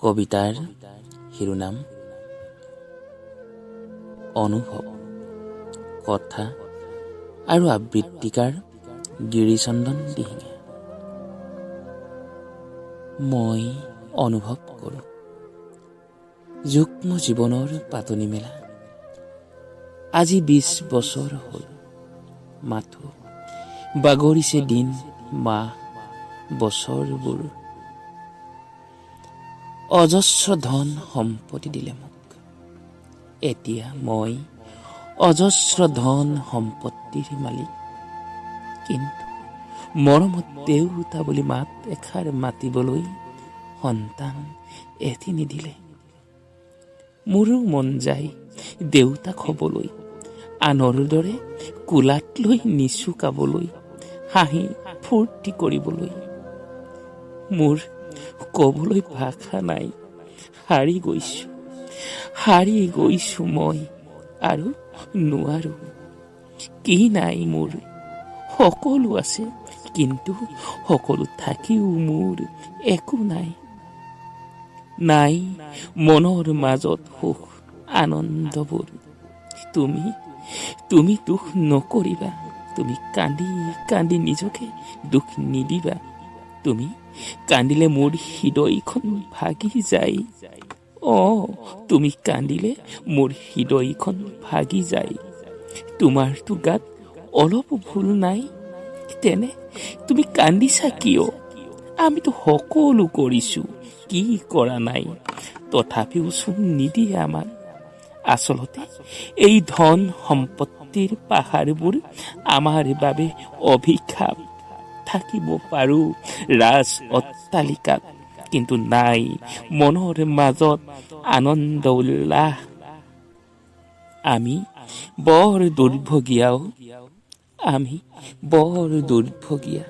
কবিতাৰ শিৰোনাম অনুভৱ। কথা আৰু আবৃত্তিকাৰ গিৰিচন্দন দিহিঙীয়া। মই অনুভৱ কৰোঁ যুগ্ম জীৱনৰ পাতনি মেলা আজি 20 বছৰ হ'ল। মাথো বাগৰিছে দিন, মাহ, বছৰবোৰ। অজস্ৰ ধন সম্পত্তি দিলে মোক। এতিয়া মই অজস্ৰ ধন সম্পত্তিৰ মালিক, কিন্তু মৰমত দেউতা বুলি মাত এষাৰ মাতিবলৈ সন্তান এটি নিদিলে। মোৰো মন যায় দেউতাক হ'বলৈ, আনৰ দৰে কোলাত লৈ নিচুকাবলৈ, হাঁহি ফূৰ্তি কৰিবলৈ। মোৰ ক'বলৈ ভাষা নাই। হাৰি গৈছো, হাৰি গৈছো মই, আৰু নোৱাৰো। কি নাই মোৰ? সকলো আছে, কিন্তু সকলো থাকিও মোৰ একো নাই। নাই মনৰ মাজত সুখ আনন্দবোৰ। তুমি দুখ নকৰিবা। তুমি কান্দি কান্দি নিজকে দুখ নিদিবা। তুমি কান্দিলে মোৰ হৃদয়খন ভাগি যায়। অ, তুমি কান্দিলে মোৰ হৃদয়খন ভাগি যায়। তোমাৰতো গাত অলপো ভুল নাই, তেনে তুমি কান্দিছা কিয়? আমিতো সকলো কৰিছো, কি কৰা নাই? তথাপিওচোন নিদিয়ে আমাক। আচলতে এই ধন সম্পত্তিৰ পাহাৰবোৰ আমাৰ বাবে অভিশাপ। থাকিব পাৰো ৰাজ অট্টালিকাত, কিন্তু নাই মনৰ মাজত আনন্দ উল্লাস। আমি বৰ দুৰ্ভগীয়াও, আমি বৰ দুৰ্ভগীয়া।